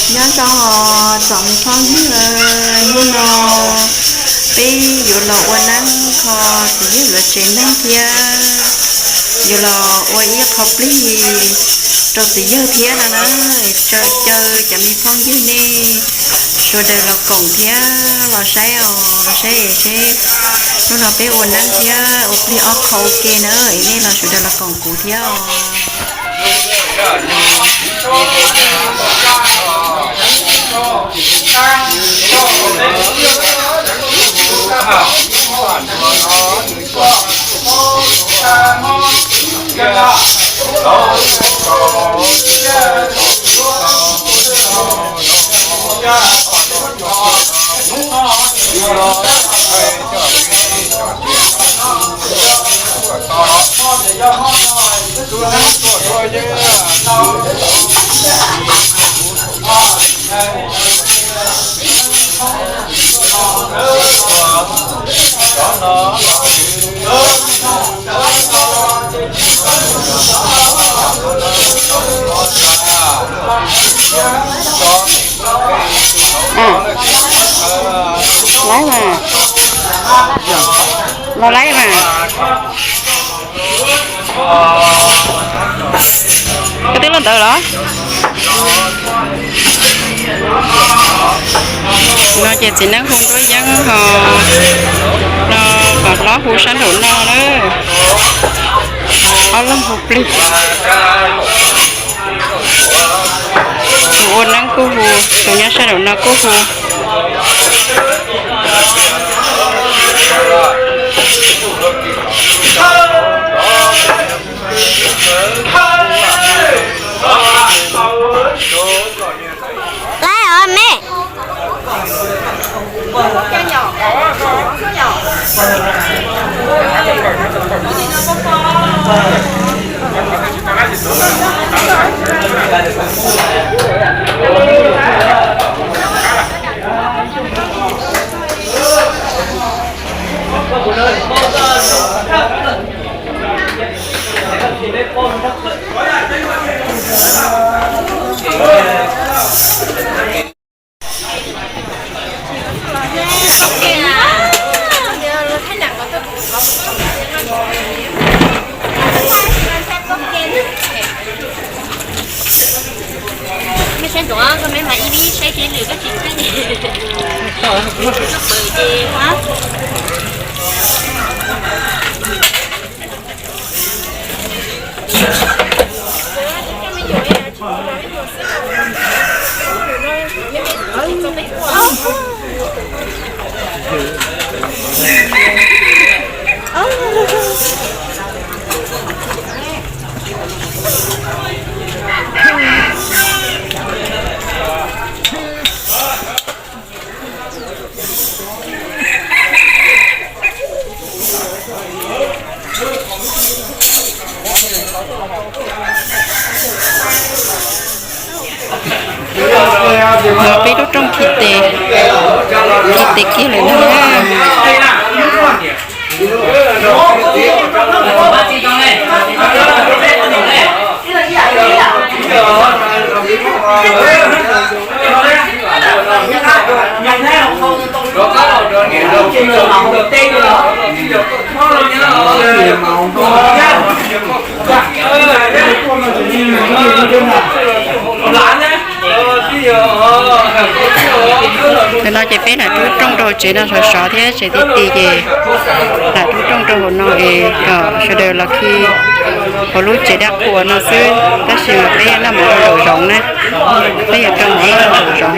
Nyob zoo os tsoom me phooj ywg, hnub no peb yuav los ua neeb kho txiv yawg lawv tsev neeg thiab yuav los ua ib qho plig rau txiv yawg thiab no na. Caw cov me phooj ywg nej sawv daws los koom thiab los saib os, los saib es seb hnub no peb ua neeb thiab ua plig ob qho ua ke na, es nej los sawv daws los koom kuv thiab os. Laib mas, los laib mas. Koj twb los ntawd los? No ces txiv neeb hu nruab yeeb ho, no kom hlob hu sab nraum no na. Ob leeg hu plig. Tus ua neeb kuj hu, tus nyob sab nraum no kuj hu. Laib os me. Mej saib ntawd, koj mej mas ib vib saib tsis lwm koj tsis kheej. Pw ces ua. Los peb lub rooj khi tes, khi tes kiag lawm ntag na. Ntawm no ces peb lam rub rooj rau tsev no sov sov thiab tsev ti ti ces lam rub rooj rau hauv no es kom sawv daws los khi hauv lub tsev dab qhuas no xwb, tab sis mas peb noj mov rau nraum zoov na, peb yuav rau mov noj rau nraum zoov.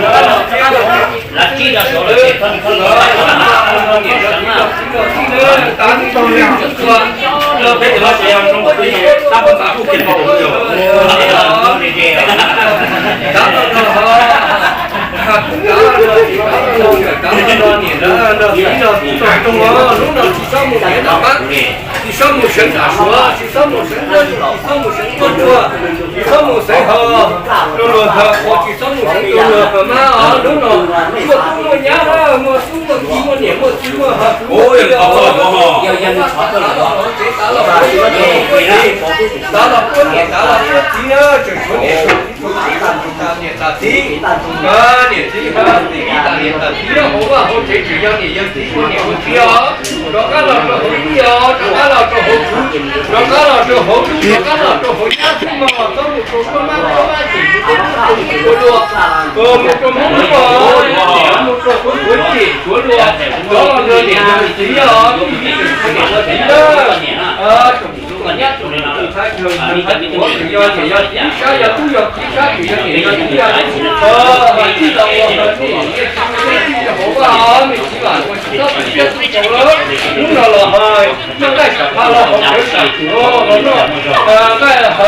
Tsis txhob mus seev nram Suav, tsis txhob mus seev Nplog, tsis txhob mus seev Nplog, tsis txhob mus seev Hawj, luag luag ntawd qhuav tsis Txhob mus tu lwg mas os, hnub no muaj tub muaj nyab, muaj tub muaj ki, muaj niam muaj txiv, muaj hauv kuv, muaj tsev tav los, tav los puab niam tav los puab txiv, tseem tshuav niam txiv, niam txiv tas niam tas txiv, niam txiv tas niam tas txiv, hauv vaj hauv tsev tseem yog niam yog txiv ua niam ua txiv os. Rov qab los rau hauv ib os, rov qab los rau hauv kuv, rov qab los rau hauv tub, rov qab los rau hauv nyab xwb mog, txhob mus rau kuab mab kuab mab, tseem mus rau kuab tub kuab dua, mus rau hmoob mus, mus rau kuab kuab tseem kuab dua, rov los rau niam yog txiv os, tub txiv tseem tshuav niam ua txiv na. Tus nyab tus ntxhais tus ntxhais tus yog niam yog txiv sab, yog tub yog txiv sab, yog niam yog txiv sab, tij laug ua hauv tij, hauv vaj, me txiv vam ua tsis txhob tu siab tu ntsws lawm. Hnub no los hais noj nqaij sam pha los haus cawv sam tuav los noj nqaij hauv.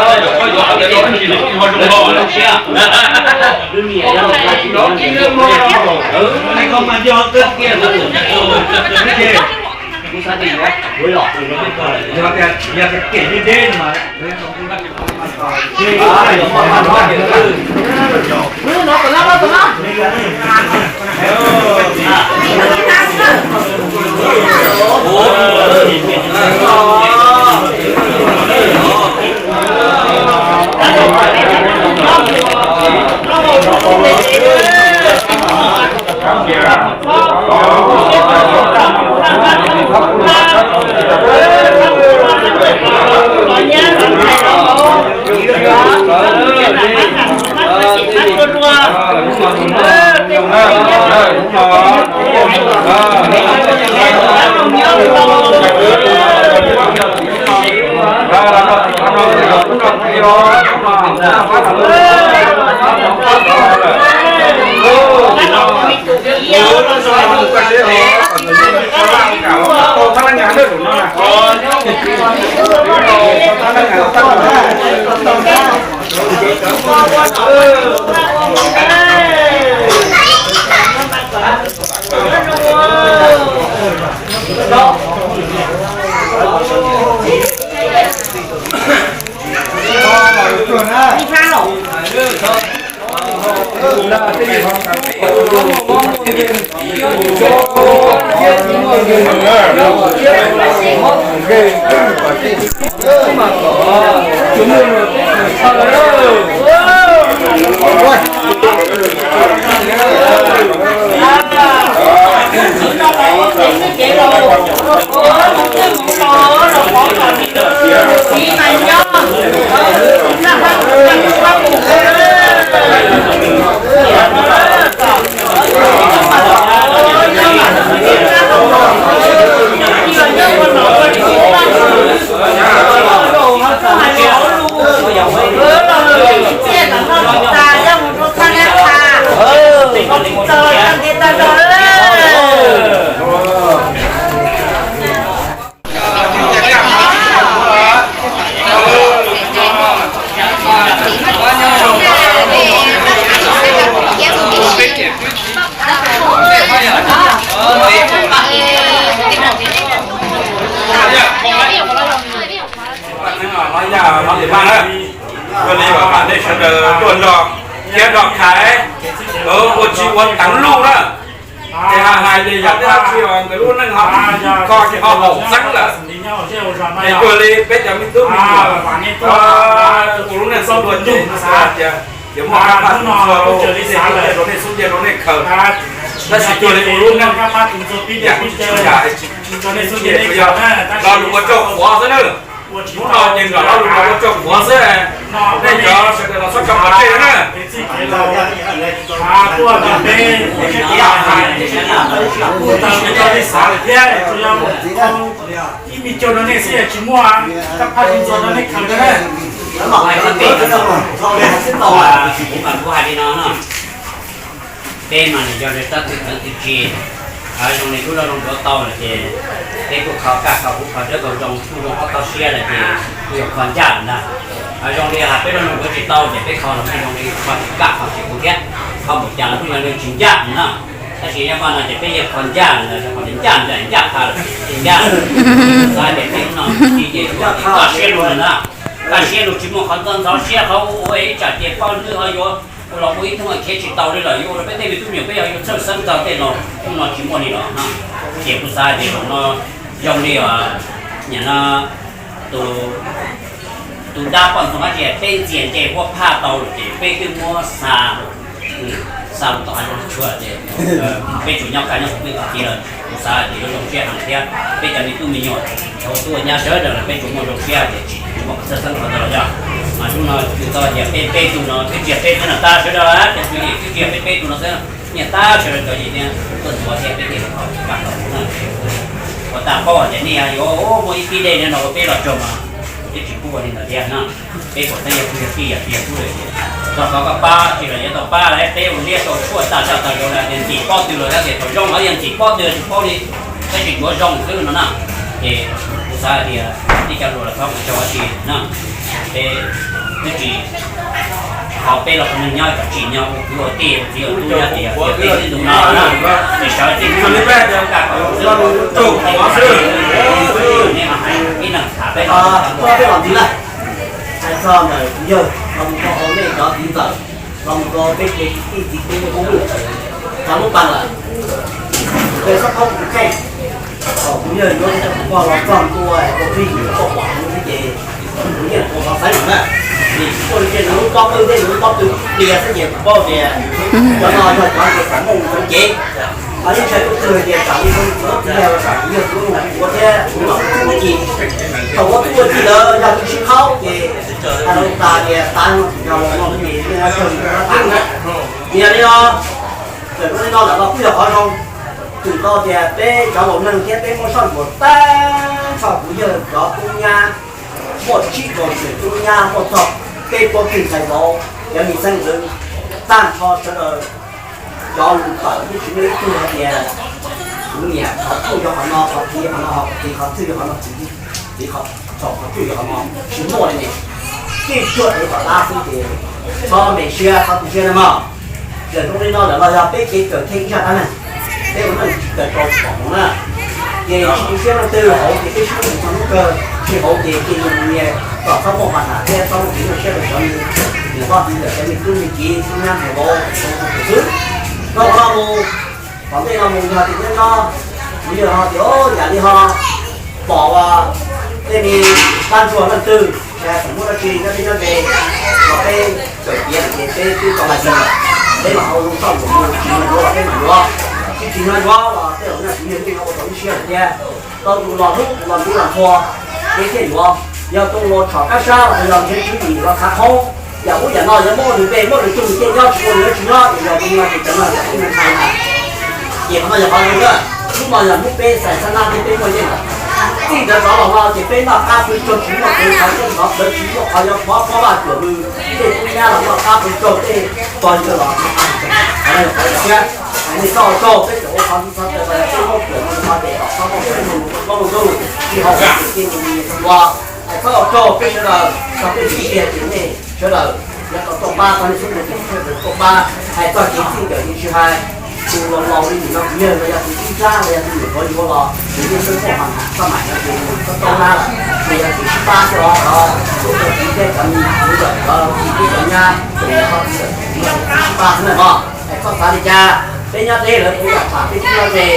Ua li mas nej sawv daws tuaj nrog thiab nrog Khais ua tsis ua teev luj na. Ces hais hais ces yog dab tsi os, nkawd lub neej ho kho ces ho haum xeeb lawm. Ces cuag li peb cov me tub me nyuam ua lub neej xub ntuag ces tias yuav muaj kab phaj tus ntxhua rau nej xub ntiag rau nej khaws. Tab sis cuag li ua lub neej yam tsis tshua yam tsis tshua yam tsis tshua yam, lo lus ua tsau qhuav xwb na. Hnub no ces nram lo lus ua tsau qhuav xwb, nej cov sawv daws los txhob tso pov tseg na. Ib me caug rau nej xwb tsis muaj kab phaj tus ntxhua rau nej khaws na. Kuv hais li no no, peb mas nws yog li tab twg teev twg tsis, zoo li lub zog zoo dua tau lawm ces peb kuj kho kaj kho huv kho dawb kho zoo kuj zoo ob tog siab lawm ces kuj yog kho ncaj lawm ntag. Zoo li hais peb lub zog dua tsis tau ces peb kho los kuj zoo li kho tsis kaj kho tsis huv thiab, kho npaum cas los kuj yog li tsis ncaj na. Tab sis nyob qhov no ces peb yog kho ncaj lawm, qhov ncaj ncaj ncaj tas lawm, ncaj lawm. Xav tias peb no tsis ces kuj kaj siab lug lawm na. Kaj siab lug tsis muaj qhov ntxhov siab qhov ua ib tsam ces poj nwj ho yuav ua Los ua ib tug khiav tsis tau li lawm, yuav ua rau peb tej me tub me nyuam peb yog yuav txhawj xeeb txog tej no, hnub no tsis muaj li los no. Ces kuv xav tias zaum no zoo li os, nim no tus, tus dab poj ntxoog dab tsi peb ntxias nce huab phaj tau lawm ces peb twb muab xa, xa mus tom hav zoov tsuag ces peb tsuas nyob kaj nyob kuv peb tom tij lawm. Kuv xav tias yuav zoo siab heev thiab peb cov me tub me nyuam thaum tuaj nyab sawv daws los peb tsuas muaj zoo siab tias tsis muaj qhov txhawj xeeb qhov ntawd los yog. Mas hnub no txhais tau tias peb peb tug no twb tsis yog peb xwb no, tab sawv daws cov kwv tij twb tsis yog peb peb tug no xwb, niaj tab sawv daws cov yim niaj tuaj ntxuav thiab peb thiaj li tau tsis kaj tau na. Ua tau paub tias nej yuav muaj ib tib dej no ua peb los tsuag mas twb tsis pub ua li ntawd thiab na. Peb puas txeeb yog peb yog tij yog tij yog tub lawm ces txog qhov koj pab tsis los yuav tau pab lawm, peb ua liab tau tshuaj tag tag tag zoo lawm tias ntxim pob tw los yog tias thaum zoo los yog ntxim pob tw tsis paub li, peb tsis yuav zoo xwb no na. Ces kuv xav hais tias nej cov hluas los txhob mus xyaum dab tsi na, peb twb tsis, qhov peb los ua neeg nyob kom tsim nyog ua kwv ua tij ua txiv ua tub nyob ces yog tias peb twb ntu no na, ces sawv tsees ib leeg tham peb los ntxiv na. Hais txog ntawm kuv yawg los mus rau hauv nej cov txiv ntxawm, los mus rau peb cov txiv tub txiv tub phooj ywg, cov lub pas lawm, peb txhob paub kuv kheej. Thaum kuv yawg yuav cov poj los txog ntua es tau plig yus tau pom kuv xwb ces kuv yeej ua qhov xaiv lawm na. Vim kuj ua li ces nws lub pob tw thiab nws lub pob tw tias xwb ces kuv paub tias cov no yog cov tias xam meej txoov cev. Mas ib ntshai kuj txwg tias tsam li txog txiv yawg los tsam kuv yawg kuv ua thiab kuv los kuj txuj ua ci. Thaum ua txuj ua ci lawm yog tsis sib qhaub ces hais lus tas tias tas no tsis yog los no ces nej txawg tag na. Vim yog li no, txawm zoo li no lawm los kuj yog qhov zoo. Twb tau tias peb cov laus neeg thiab peb muaj soj ntsuam tag nrho kuv yawg cov tub nyab muaj tsib rau xyoo tub nyab muaj txog peb puab tug ntxhais vauv cov me xeeb ntxwv tag nrho sawv daws cov lus tawm twb tsis muaj ib tug hais tias kuv niam qhov txwj yog qhov no, qhov txiv qhov no, qhov txiv qhov txwj yog qhov no, txiv txiv qhov txhaum qhov txwj yog qhov no, tsis muaj li ne. Tij cuag ev tom qab xwb ces txhob me siab txhob tu siab nawb mog. Txawm zoo li no lawm los yog peb kev kawm theej ib zaj dab neeg, peb ua neej tsis kawm rau tsis pom hmoov na. Ces tsis tu siab leej twg, hauv ces peb sib hlub txog hnub kawg, tsis hauv ces cia li mus nyias kom txhob muaj pa tham thiab txhob muaj kev nyuaj siab rau cov me nyuam tub me txiv tub nyab ntxhais vauv xwb. Dhau qhov no mus, tom ntej no mus yog tias nyob nyob, kuv yawg ho tias yam li ho pom ua tej me dab ntsuag leej twg, tsis hais txawm muaj dab tsi nyob teb nyob ze los peb kawm piav lawm ces peb twb tau hais tias peb mam ua zoo soj ntsuam mus, tsim nyog yuav los peb mam yuav, tsis tsim nyog yuav los tej zaum nyaj kuv yawg yeej yuav ua tau ib siab lawm thiab. Tau tus los hlub tus los ntuj los ntxhua peb thiaj yuav. Yog tus los tshom kab sab los yog nrhiav tswv yim los khav khoob, yam ub yam no yuav muab ua nws npe muab nws tug nws cej nyob tsis ua nws tsis nyob es yog tus no ces cov no yog tus ntxhais na. Ces qhov no yog qhov zoo na, hnub no yog hnub peb xais xab nab thiab peb muaj yeej lawm. Txij ntawd rov los no ces peb noj qab pw tsaug tsis muaj kev xav txog qhov plawv tsis muaj qhov yuav khov pob vaj cuam lw, tej tub nyab los noj qab pw tsaug tej pog yawg los noj qab pw tsaug. Qhov no yog qhov zoo thiab. Nej txhob ua tsaug peb txawm ua qhov ntxhov taw los yog peb muab cuam no qhov ces kom txhob muaj peb mus ua ntuj tsis hau ua tus cej mus ua. Hais txhob ua tsaug peb sawv daws txog peb txij kiag ces nej sawv daws yuav tau tuaj pab, txog nej xub ntiag ces sawv daws tuaj pab. Hais txog kev txij nkawm ces tsis hais tus laus laus li nim no kuv yawg los yog tus ib nrab los yog tus nyuam qhuav yuav los tus yeej xwb tuaj mas txaj mam no ces mus txhob tau na lawm, ces yog kev sib pab xwb os. Cov txiv thiab cov niam txiv ntxawm cov txiv tub cov nyab ces txhob txiv ntxawm txiv tub sib pab xwb na mog. Hais txhob xav li cas, peb nyob deb lawv kuv yam tham peb tib no ces,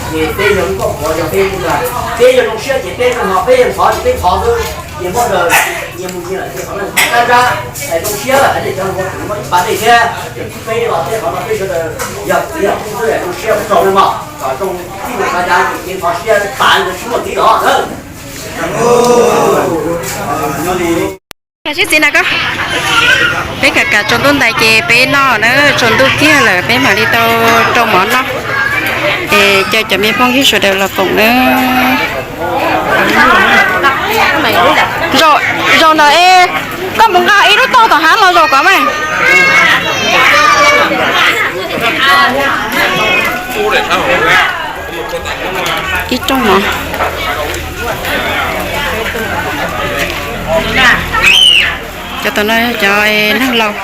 ces peb yog lub koj puav yog peb lub ntag. Peb yog zoo siab ces peb zoo, ho peb yog ntxhov ces peb ntxhov xwb. Ces muab daws, nyias mus nyias lawm ces qhov no qab nrab, hais zoo siab lawm hais tias cov hluas tseem muaj ib pas dej thiab, tseem tsib peb los tej qhov no peb sawv daws yog txiv yog tub xwb zoo siab ua tsaug na mog. Kom zoo txij no txog cav ces kev ntxhov siab tas ntawd tsis muaj txiv los na. Sib txiv na koj. Peb kam kam tsaus ntuj ntais ces peb noj na, tsaus ntuj kiag lawm peb mam li tau rau mov noj. Es caw cov me phooj ywg sawv daws los koom na. Zaum, zaum ntawd es koj mus nqa ib lub tauj tom hav los zaum kom mas. Ib rooj mov. Cov tom no cov neeg laus.